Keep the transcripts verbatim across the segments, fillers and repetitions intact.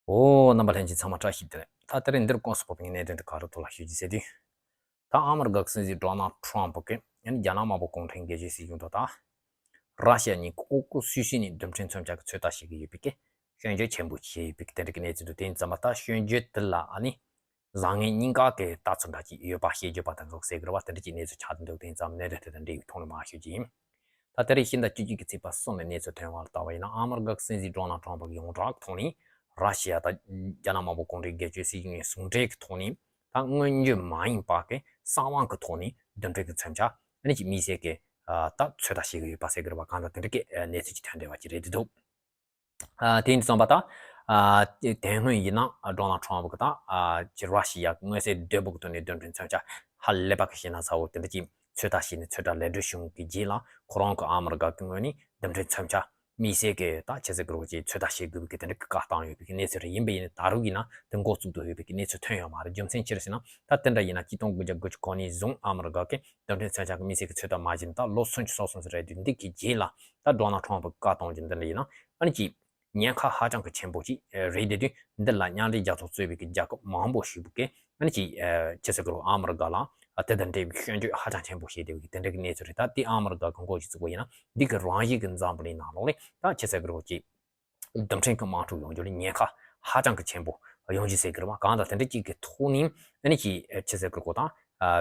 ཨོ། རྣམ་པ་ལྷན་རྒྱས་ཚང་མ་བཀྲ་ཤིས་བདེ་ལེགས། ད་དེ་རིང་འདིར་སྐོང་སོགས་པའི་གནད་དོན་དུ་ག་རུ་ཐོག་ལ་ཞུ་རྒྱུ་ཟེར་དུས། ད་ཨ་མི་རི་ཀ་གི་སྲིད་འཛིན་ཌོ་ནལ་ཊམ་ཕུ་གིས་ཡང་རྒྱ་ནག་དམར་པོ་གུང་ཁྲན་སྒེར་གཅོད་སྲིད་གཞུང་དང་ད་ར་ཤི་ཡ་གཉིས་ཀྱིས་ལྐོག་ལྐོག་སུད་སུད་ནས་རྡུལ་ཕྲན་མཚོན་ཆ་གི་ཚོད་ལྟ་བྱེད་ཀྱི་ཡོད་པའི་སྐད་སྐྱོན་བརྗོད་ཆེན་པོ་བྱས་ཡོད་པའི་དེ་འདྲ་གི་གནས་ཚུལ་འདུག་དེ་ཡིན་ཙང་མ་ད་སྐྱོན་བརྗོད་དེ་ལ་ཨ་ནི་བཟང་ངན་གཉིས་ཀ་གི་ལྟ་ཚུལ་འདྲ་ཅིག་ཡོད་པ་ཤེས་རྒྱུ་པ་དང་ཚོགས་ཟེར་གི་རེད་བ། དེ་འདྲ་ཅིག་གནས་ཚུལ་ཆགས་བསྡད་འདུག་དེ་ཡིན་ཙང་གནད་དོན་དེ་དང་འབྲེལ་བའི་ཐོག་ནས་མར་ཞུ་རྒྱུ་ཡིན། ད་དེ་རིང་ཕྱི་ཟླ་བཅུ་གཅིག་གི་ཚེས་པ་གསུམ་ནས་གནས་ཚུལ་ཐོན་པ་ལ་ལྟ་བ་ཡིན་ན། ཨ་མི་རི་ཀ་གི་སྲིད་འཛིན་ཌོ་ནལ་ཊམ་ཕུ་གིས་ཡོངས་གྲགས་ཀྱི་ཐོག་ནས་ར་ཤི་ཡ་དང་རྒྱ་ནག་དམར་པོ་གུང་ཁྲན་སྒེར་གཅོད་སྲིད་གཞུང་གཉིས་ཟུང་འབྲེལ་གྱི་ཐོག་ནས་ད་མངོན་བརྗོད་མ་ཡིན་པ་གི་གསང་བ་གི་ཐོག་ནས་རྡུལ་ཕྲན་གྱི་མཚོན་ཆ་ཨ་ནི་ཅིག་དམིགས་བསལ་གྱི་ད་ཚོད་ལྟ་བྱེད་ཀྱི་ཡོད་པ་ཟེར་གྱི་རེད་བ། གང་ལྟར་དེ་འདྲ་གི་གནས་ཚུལ་ཅིག་ཐོན་བསྡད་པ་ཅིག་རེད་འདུག་ཨ་དེ་ཡིན་དུས་ཙམ་པ་ད། ཨ་དེ་སྔོན་ཡིན་ན་ཌོ་ནལ་ཊམ་ཕུ་གིས་ད་ཨ་ཅིག་ར་ཤི་ཡ་མངོན་གསལ་དོད་པོ་གི་ཐོག་ནས་རྡུལ་ཕྲན་མཚོན་ཆ་ཧ་ལས་པ་གི་ཤེས་ན་ཚ་བོ་དེ་འདྲ་ཅིག་ཚོད་ལྟ་བྱས་ནས་ཚོད་ལྟ་ལེགས་གྲུབ་བྱུང་གི་རྗེས་ལ་ཁོ་རང་གི་ཨ་མི་རི་ཀ་གི་ངོས་ནས་རྡུལ་ཕྲན་མཚོན་ཆ་དམིགས་བསལ་གི་ད་ཅི་ཟེར་དགོས་རེད་ཅིག་ཚོད་ལྟ་བྱེད་དགོས་པའི་གི་དེ་འདྲ་གི་བཀའ་བཏང་ཡོད་པའི་གི་གནས་ཚུལ་རེད། ཡིན་པ་ཡིན་ན་ད་རུང་ཡིན་ན་དེ་འགོ་བཙུགས་འདུག་ཡོད་པའི་གི་གནས་ཚུལ་ཐོན་ཡོད་མ་རེད། རྒྱུ་མཚན་ཅི་རེད་ཟེར་ན་ད་དེ་འདྲ་ཡིན་ན་གཅིག་སྟོང་དགུ་བརྒྱ་དགུ་བཅུ་གོ་གཉིས་བཟུང་ཨ་མི་རི་ཀ་གི་རྡུལ་ཕྲན་མཚོན་ཆ་གི་དམིགས་བསལ་གི་ཚོད་ལྟ་མ་བྱས་ནས་ད་ལོ་སུམ་ཅུ་སོ་གསུམ་ཙམ་རེད་དུས། འདི་གི་རྗེས་ལ་ད་ཌོ་ནལ་ཊམ་ཕུ་གི་བཀའ་གཏོང་རྒྱུ་འདི་འདྲ་ཡིན་ན་ཨ་ནི་ཅིག་ཉེན་ཁ་ཧ་ཅང་གི་ཆེན་པོ་ཅིག་རེད་དེ་དུས། འདི་ལ་མཉམ་འབྲེལ་རྒྱལ་ཚོགས་གཙོས་པའི་གི་རྒྱལ་ཁབ་མང་པོ་ཞིག་གིས་ཨ་ནི་ཅིག་ཅི་ཟེར་དགོས་རེད། ཨ་མི་རི་ཀ་ལ་དེ་དང་འབྲེལ་བའི་སྐྱོན་བརྗོད་ཧ་ཅང་ཆེན་པོ་བྱས་བསྡད་པའི་གི་དེ་འདྲ་གི་གནས་ཚུལ་རེད། ད་དེ་ཨ་མི་རི་ཀ་གི་འགོ་ཅིག་བཙུགས་པ་ཡིན་ན་འདི་གི་རང་བཞིན་གི་འཛམ་བུ་གླིང་ནང་ལོགས་ལ་ད་ཅི་ཟེར་དགོས་རེད་ཅིག་རྡུལ་ཕྲན་གྱི་དམག་འཁྲུག་ཡོང་རྒྱུ་ལ་ཉེན་ཁ་ཧ་ཅང་གི་ཆེན་པོ་ཡོང་རྒྱུ་ཟེར་གི་རེད་བ། གང་ལྟར་དེ་འདྲ་གཅིག་གི་ཐོག་ནས་ཨ་ནི་ཅིག་ཅི་ཟེར་དགོས་རེད་གོ་ད་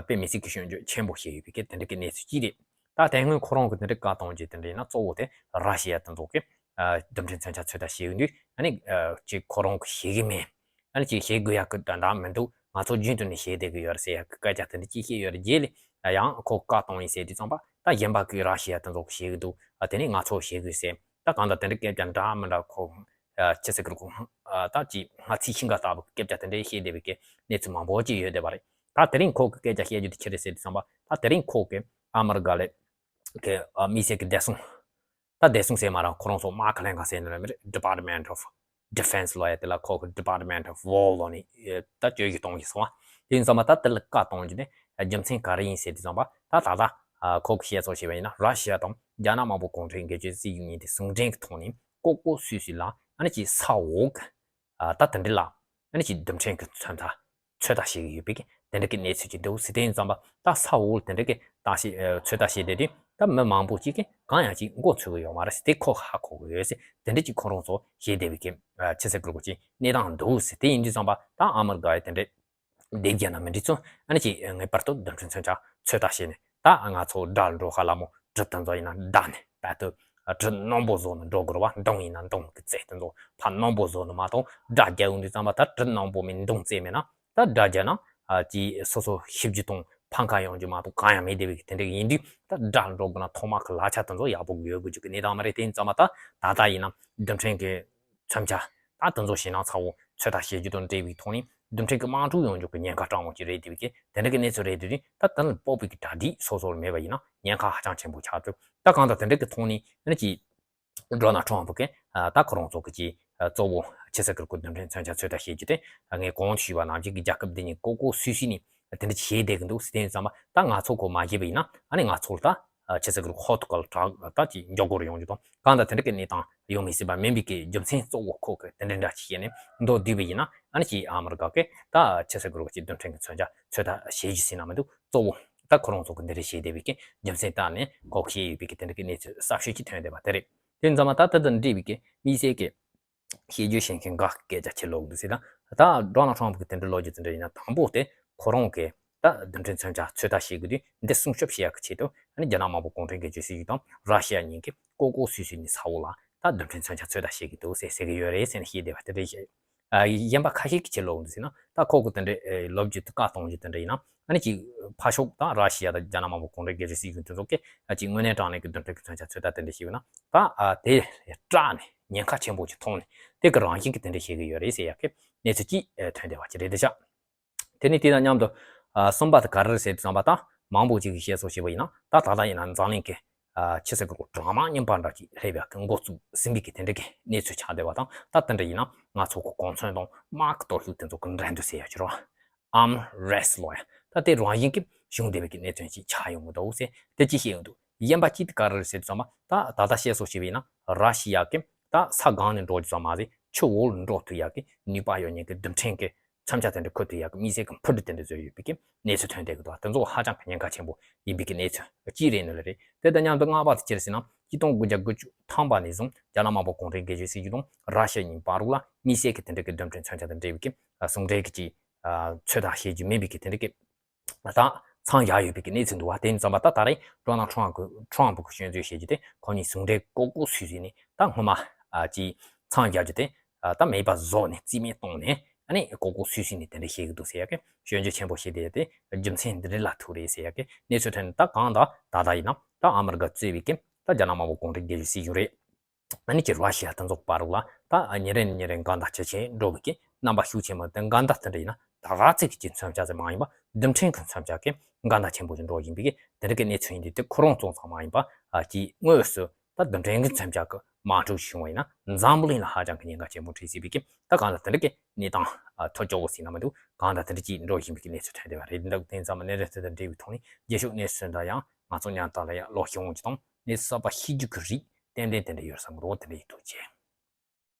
དཔེ་མི་སྲིད་ཀྱི་སྐྱོན་བརྗོད་ཆེན་པོ་བྱས་ཡོད་པའི་གི་དེ་འདྲ་གི་གནས་ཚུལ་གཅིག་རེད། ད་དེ་སྔོན་ཁོ་རང་གི་དེ་འདྲ་བཀའ་གཏོང་རྒྱུ་དེ་འདྲ་ཡིན་ན་གཙོ་བོ་དེ་ར་ཤི་ཡ་དེ་ཚོ་གི་རྡུལ་ཕྲན་མཚོན་ཆ་ཚོད་ལྟ་བྱེད་ཀྱི་འདུག་ཨ་ནི་ཅིག་ཁོ་རང་གི་བྱེད་ཀྱི་མེད། ཨ་ནི་ཅིག་བྱེད་དགོས་ཡག་གི་དོན་དག་མི་འདུག་ང་ཚོ་རྒྱུན་དུ་ནས་བྱེད་བསྡད་ཀྱི་ཡོད་རེད་ཟེར་ཡག་གི་སྐད་ཆ་དེ་འདྲ་ཅིག་བཤད་ཡོད་རེད། རྗེས་ལ་ཡང་ཁོ་བཀའ་གཏོང་ཡིན་ཟེར་དུས་ཙམ་པ་ད་གཞན་པ་གི་ར་ཤི་ཡ་དེ་ཚོ་གི་བྱེད་ཀྱི་འདུག་ཨ་དེ་ནས་ང་ཚོ་བྱེད་དགོས་ཟེར། ད་གང་ལྟར་དེ་འདྲ་སྐད་ཆ་འདྲ་མི་འདྲ་ཁོ་ཅི་ཟེར་གི་རེད་གོ་ད་ཅིག་སྔ་ཚིག་ཤིང་ཁ་ལྟ་བུ་གི་སྐད་ཆ་དེ་འདྲ་བཤད་བསྡད་པའི་གི་གནས་ཚུལ་མང་པོ་ཅིག་ཡོད་བསྡད་པ་རེད། ད་དེ་རིང་ཁོ་གི་སྐད་ཆ་བཤད་རྒྱུ་དེ་ཅི་རེད་ཟེར་དུས་ཙམ་པ་ད་དེ་རིང་ཁོ་གི་ཨ་མི་རི་ཀ་ལ་གི་དམིགས་བསལ་གི་བདེ་སྲུང་། ད་བདེ་སྲུང་ཟེར་མ་རེད། ཁོ་རང་ཚོ་དམག་གི་ལྷན་ཁང་ཟེར་ནི་རེད་མི་རེད། Department of Defense ལབ་ཡ་དེ་ལ་ཁོ་གི་Department of War ལབ་ནི་ད་བཅོས་ཀྱི་གཏོང་གི་སོང་བ། དེ་ཡིན་ཙང་མ་ད་དེ་ལ་བཀའ་གཏོང་རྒྱུ་དེ་རྒྱུ་མཚན་ག་རེ་ཡིན་ཟེར་དུས་ཙམ་པ་ད་ད་ལྟ་ཁོ་གི་བཤད་ཚོད་བྱས་པ་ཡིན་ན་ར་ཤི་ཡ་དང་རྒྱ་ནག་དམར་པོ་གུང་ཁྲན་སྒེར་གཅོད་སྲིད་གཞུང་གཉིས་དེ་ཟུང་འབྲེལ་གྱི་ཐོག་ནས་ལྐོག་ལྐོག་སུད་སུད་ལ་ཨ་ནི་ཅིག་ས་འོག་གི་ད་དེ་འདྲ་ལ་ཨ་ནི་ཅིག་རྡུལ་ཕྲན་གྱི་མཚོན་ཆ་ཚོད་ལྟ་བྱེད་ཀྱི་ཡོད་པའི་གི་དེ་འདྲ་གི་གནས་ཚུལ་ཅིག་འདུག་ཟེར། དེ་ཡིན་ཙམ་པ་ད་ས་འོག་དེ་འདྲ་གི་བརྟག་ཞིབ་ཚོད་ལྟ་བྱེད་བསྡད་དུས་ད་མི་མང་པོ་ཅིག་གིས་གང་ཡང་ཅིག་མགོ་ཚོད་ཀྱི་ཡོད་མ་རེད་ཟེར། དེ་ཁོ་ཧ་གོ་གི་ཡོད་ཟེར། དེ་འདྲ་ཅིག་ཁོ་རང་ཚོ་བྱེད་བསྡད་པའི་གི་ཅི་ཟེར་དགོས་རེད་གོ་ཅིག་གནས་སྟངས་འདུག་ཟེར། དེ་ཡིན་དུས་ཙམ་པ་ད་ཨ་མི་རི་ཀ་ཡི་དེ་འདྲ་སྡེབ་སྦྱར་ན་མི་འགྲིག་ཚུལ་ཨ་ནི་ཅིག་ངེས་པར་དུ་རྡུལ་ཕྲན་མཚོན་ཆ་ཚོད་ལྟ་བྱས་ནས་ད་ང་ཚོ་དགྲ་འགྲོ་ཧ་ལ་མོ་གྲི་དེ་ཚོ་ཡིན་ན་བདའ་ནས་བལ་དུ་གྲི་རྣོན་པོ་བཟོ་ནས་འགྲོ་དགོས་རེད་བ། མདུང་ཡིན་ན་མདུང་གི་རྩེ་དེ་ཚོ་ཕར་རྣོན་པོ་བཟོ་ནས་མ་གཏོགས་དགྲ་རྒྱག་ཡོང་དུས་ཙམ་པ་ད་གྲི་རྣོན་པོ་མེད་མདུང་རྩེ་མེད་ན་ད་དགྲ་རྒྱག་ན་ཨ་ཅིག་སོ་སོ་ཤི་རྒྱུ་དང་ཕམ་ཁ་ཡོང་རྒྱུ་མ་གཏོགས་གང་ཡང་མེད་བསྡད་པའི་དེ་འདྲ་ཡིན་དུས་ད་དགྲ་འགྲོ་དགོས་ན་ཐོག་མ་གི་ལག་ཆ་དེ་ཚོ་ཡག་པོ་ཡོད་དགོས་རྒྱུ་གི་གནས་སྟངས་མ་རེད། དེ་ཡིན་ཙམ་པ་ད་ད་ལྟ་ཡིན་ན་རྡུལ་ཕྲན་གྱི་མཚོན་ཆ་ད་དེ་ཚོ་ཞེད་སྣང་ཚ་བོ་ཚོད་ལྟ་བྱེད་རྒྱུ་དང་འབྲེལ་བའི་ཐོག་ནས་རྡུལ་ཕྲན་གྱི་དམག་འཁྲུག་ཡོང་རྒྱུ་གི་ཉེན་ཁ་སྤྲང་བོ་ཅིག་རེད་བསྡད་པའི་གི་དེ་འདྲ་གི་གནས་ཚུལ་རེད་བསྡད་དུས་ད་དེ་ལ་དཔོག་པའི་གི་གྲ་སྒྲིག་སོ་སོར་མེད་པ་ཡིན་ན་ཉེན་ཁ་ཧ་ཅང་ཆེན་པོ་ཆགས་ཐུབ། ད་གང་ལྟར་དེ་འདྲ་གི་ཐོག་ནས་ཨ་ནི་ཅིག་ཌོ་ནལ་ཊམ་ཕུ་གིས་ད་ཁོ་རང་ཚོ་གི་ཅིག་གཙོ་བོ་ཅི་ཟེར་གི་རེད་གོ་རྡུལ་ཕྲན་མཚོན་ཆ་ཚོད་ལྟ་བྱེད་རྒྱུ་དེ་ངས་གོང་དུ་ཞུས་པ་ནང་བཞིན་གི་རྒྱལ་ཁབ་འདི་གཉིས་ལྐོག་ལྐོག་སུད་སུད་ནས་དེ་འདྲ་བྱེད་བསྡད་གི་འདུག་ཟེར། དེ་ཡིན་ཙམ་པ་ད་ང་ཚོ་གོ་མ་བྱས་པ་ཡིན་ན་ཨ་ནི་ང་ཚོ་ལ་ད་ཅི་ཟེར་གི་རེད་ཧོ་ཐུག་ག་ལ་དྲག་ད་ཅིག་མགྱོགས་པོར་ཡོང་རྒྱུ་དང་གང་ལྟར་དེ་འདྲ་གི་གནས་སྟངས་ཡོང་མི་སྲིད་པ་མིན་པའི་གི་རྒྱུ་མཚན་གཙོ་བོ་ཁོ་གི་དེ་འདྲ་འདྲ་ཅིག་བཤད་ནས་མདོར་བསྡུས་པ་ཡིན་ན་ཨ་ནི་ཅིག་ཨ་མི་རི་ཀ་གི་ད་ཅི་ཟེར་གི་རེད་ཅིག་རྡུལ་ཕྲན་གི་མཚོན་ཆ་ཚོད་ལྟ་བྱེད་རྒྱུ་ཟེར་ན་མི་འདུག་གཙོ་བོ་ད་ཁོ་རང་ཚོ་གི་འདི་འདྲ་བྱེད་བསྡད་པའི་གི་རྒྱུ་མཚན་ལྟར་ནས་ཁོ་གི་བཤད་ཡོད་པའི་གི་དེ་འདྲ་གི་གནས་ཚུལ་གསར་ཤོས་ཅིག་ཐོན་བསྡད་པ་དེ་རེད། དེ་ཡིན་ཙམ་པ་ད་དེ་དང་འབྲེལ་བའི་གི་དམིགས་བསལ་གི་བཤད་རྒྱུ་བཤད་མཁན་འགའ་སྐད་ཆ་ཁྱེར་ལོག་འདུག་ཟེར་ན། ད་ཌོ་ནལ་ཊམ་ཕུ་གི་དེ་འདྲ་ལོ་རྒྱུས་དེ་འདྲ་ཡིན་ན་དང་པོ་དེ་ཁོ་རང་གི་ད་རྡུལ་ཕྲན་མཚོན་ཆ་ཚོད་ལྟ་བྱེད་དགོས་དུས་འདི་སྲུང་སྐྱོབ་བྱེད་ཡག་གི་ཆེད་དུ་ཨ་ནི་རྒྱ་ནག་དམར་པོ་གུང་ཁྲན་སྒེར་གཅོད་སྲིད་གཞུང་དང་ར་ཤི་ཡ་གཉིས་ཀྱིས་ལྐོག་ལྐོག་སུད་སུད་ནས་ས་འོག་ལ་ད་རྡུལ་ཕྲན་མཚོན་ཆ་ཚོད་ལྟ་བྱེད་ཀྱི་འདུག་ཟེར་ཟེར་གི་ཡོད་རེད་ཟེར་ནས་བཤད་བསྡད་པ་དེ་འདྲ་ཞིག་ཨ་གཞན་པ་ཁ་ཤས་ཀྱིས་ཁྱེར་ལོག་འདུག་ཟེར་ན། ད་ཁོ་གི་དེ་འདྲའི་ལོ་རྒྱུས་དེ་བཀའ་གཏོང་རྒྱུ་དེ་འདྲ་ཡིན་ན་ཨ་ནི་ཅིག་ཕར་ཕྱོགས་དང་ར་ཤི་ཡ་དང་རྒྱ་ནག་དམར་པོ་གུང་ཁྲན་སྒེར་གཅོད་སྲིད་གཞུང་དེ་ཚོ་གིས་ཨ་ཅིག་དངོས་གནས་དྲང་གནས་ཀྱི་རྡུལ་ཕྲན་གྱི་མཚོན་ཆ་ཚོད་ལྟ་དེ་འདྲ་བྱས་ཡོད་ན་ད་ཨ་དེ་སྐྲག་ནས་ཉེན་ཁ་ཆེན་པོ་ཅིག་མཐོང་ནས་དེ་གི་རང་བཞིན་གྱིས་དེ་འདྲ་བྱེད་ཀྱི་ཡོད་རེད་ཟེར་ཡག་གི་གནས་ཚུལ་ཅིག་ཨ་ཐོན་བསྡད་པ་ཅིག་རེད་འདི་ཤག་དེ་ནས་དེ་དང་མཉམ་དུ་ཨ་གསུམ་པ་དེ་ག་རེ་རེད་ཟེར་དུས་ཙམ་པ་ད་མང་པོ་ཅིག་གིས་བཤད་སྲོལ་བྱས་པ་ཡིན་ན་ད་ད་ལྟ་ཡིན་ན་འཛམ་གླིང་གི་ཨ་ཅི་ཟེར་དགོས་རེད་གོ་གྲང་དམག་གཉིས་པ་འདྲ་ཅིག་སླེབས་ཡག་གི་འགོ་བཙུགས་ཟིན་པའི་གི་དེ་འདྲ་གི་གནས་ཚུལ་ཆགས་བསྡད་པ་དང་། ད་དེ་འདྲ་ཡིན་ན་ང་ཚོ་གི་གོ་མཚོན་དང་དམག་གི་སྟོབས་ཤུགས་དེ་ཚོ་གི་འགྲན་བསྡུར་ཟེར་ཡག་ཅིག་རེད་བ། Arm wrestle ལབ་ཡག་ད་དེ་རང་བཞིན་གྱིས་བྱུང་བསྡད་པའི་གི་གནད་དོན་ཅིག་ཆགས་ཡོང་གི་འདུག་ཟེར་དེ་ཅིག་བཤད་ཡོང་འདུག་གཞན་པ་གཅིག་དེ་ག་རེ་རེད་ཟེར་དུས་ཙམ་པ་ད་ད་ལྟ་བཤད་སྲོལ་བྱས་པ་ཡིན་ན་ར་ཤི་ཡ་གི་ད་ས་སྒང་ནས་འགྲོ་རྒྱུ་ཙམ་མ་ཟད་ ཆུ་འོག་ལ་འགྲོ་ཐུབ་ཡག་གི་ནུས་པ་ཡོད་མཁན་གྱི་རྡུལ་ཕྲན་གྱི་མཚོན་ཆ་དེ་འདྲ་འཁོར་ཐུབ་ཡག་གི་དམིགས་བསལ་གྱི་འཕུར་གྲུ་དེ་འདྲ་བཟོས་ཡོད་པའི་གི་གནས་ཚུལ་ཐོན་བསྡད་ཀྱི་འདུག་དེ་ཚོ་ཧ་ཅང་གི་ཉེན་ཁ་ཆེན་པོ་ཡིན་པའི་གི་གནས་ཚུལ་གཅིག་རེད་ནི་ལ་རེད། དེ་དང་མཉམ་དུ་ལྔ་པ་དེ་ཅི་རེད་ཟེར་ན། ཆིག་སྟོང་དགུ་བརྒྱ་དགུ་བཅུ་ཐམ་པ་ནས་བཟུང་རྒྱ་ནག་དམར་པོ་གུང་ཁྲན་སྒེར་གཅོད་སྲིད་གཞུང་དང་ར་ཤི་ཡ་གཉིས་བར་ལ་དམིགས་བསལ་གྱི་དེ་འདྲ་གི་རྡུལ་ཕྲན་མཚོན་ཆ་དང་འབྲེལ་བའི་གི་ཟུང་འབྲེལ་གྱི་ཅིག་ཚོད་ལྟ་བྱེད་རྒྱུ་མེད་པའི་གི་དེ་འདྲ་གི་ད་མཚམས་བཞག་ཡོད་པའི་གི་གནས་ཚུལ་འདུག་བ། དེ་ཡིན་ཙམ་པ་ད་ད་རེས་ཌོ་ནལ་ཊམ་གི་ཊམ་གི་སྐྱོན་བརྗོད་བྱེད་རྒྱུ་དེ་ཁོ་གཉིས་ཟུང་འབྲེལ་ལྐོག་ལྐོག་སུད་སུད་ནས་ད་སྔོན་མ་ཨ་ཅིག་མཚམས་བཞག་རྒྱུ་དེ་ཨ་ད་མེད་པ་བཟོས་ནས་རྩིས་མེད་བཏང་ནས་ཨ་ནི་ལྐོག་ལྐོག་སུད་སུད་ནས་དེ་འདྲ་བྱེད་ཀྱི་འདུག་ཟེར་ཡག་གི་སྐྱོན་བརྗོད་ཆེན་པོ་བྱེད་བསྡད་དེ་རྒྱུ་མཚན་འདི་འདྲ་ལ་ཐུག་རེད་ཟེར་ཡག་གི་གནས་ཚུལ་ཐོན་ནས། ད་གང་ལྟར་ད་ལྟ་ཡིན་ན་ད་ཨ་མི་རི་ཀ་གཙོས་པའི་གི་ད་རྒྱ་ནག་དམར་པོ་གུང་ཁྲན་སྒེར་གཅོད་སྲིད་གཞུང་རེད། ཨ་ནི་ཀྱི་ར་ཤི་ཡ་དེ་ཚོ་བར་ལ་ད་ཉིན་རེ་ནས་ཉིན་རེ་འགལ་ཟླ་ཇེ་ཆེ་འགྲོ་བའི་གི་རྣམ་པ་ཤུགས་ཆེན་མོ་དེ། འགལ་ཟླ་དེ་འདྲ་ཡིན་ན་ད་ར་ཚིག་གི་མཚོན་ཆ་ཟེར་མ་ཡིན་པ་རྡུལ་ཕྲན་གྱི་མཚོན་ཆ་གི་འགལ་ཟླ་ཆེན་པོ་ཞིག་འགྲོ་བཞིན་པའི་གི་དེ་འདྲ་གི་གནས་ཚུལ་ཡིན་དུས། དེ་ཁོ་རང་ཙམ་ཙམ་མ་ཡིན་པ་ཨ་ཀྱི་དངོས་སུ་ད་རྡུལ་ཕྲན་གྱི་མཚོན་ཆ་གི་དམག་འཁྲུག་བྱུང་བ་ཡིན་ན་འཛམ་བུ་གླིང་ལ་ཧ་ཅང་གི་ཉེན་ཁ་ཆེན་པོ་འཕྲད་སྲིད་པའི་གི་ད་གང་ལྟར་དེ་འདྲ་གི་གནས་སྟངས་ཨ་ཐོ་ཅོག་ཟིན་ན་མི་འདུག་གང་ལྟར་དེ་འདྲ་ཅིག་འགྲོ་བཞིན་པའི་གི་གནས་ཚུལ་ཐོན་བསྡད་པ་རེད། འདི་འདྲ་དེ་ཙམ་ནས་རེ་ཐོས་དང་འབྲེལ་བའི་ཐོག་ནས་རྗེས་ཕྱོགས་གནས་ཚུལ་འདྲ་ཡང་ང་ཚོ་མཉམ་དུ་ལ་ཡང་ཀློག་ཤེས་འོང་གི་དང་། གནས་ཚུལ་གསར་པ་ཤེས་རྒྱུ་གི་རིགས་ཏན་ཏན་དེ་འདྲ་ཡོད་བསམ་གི་རོགས། དེ་འདྲ་ཡིན། ཐུགས་རྗེ་ཆེ།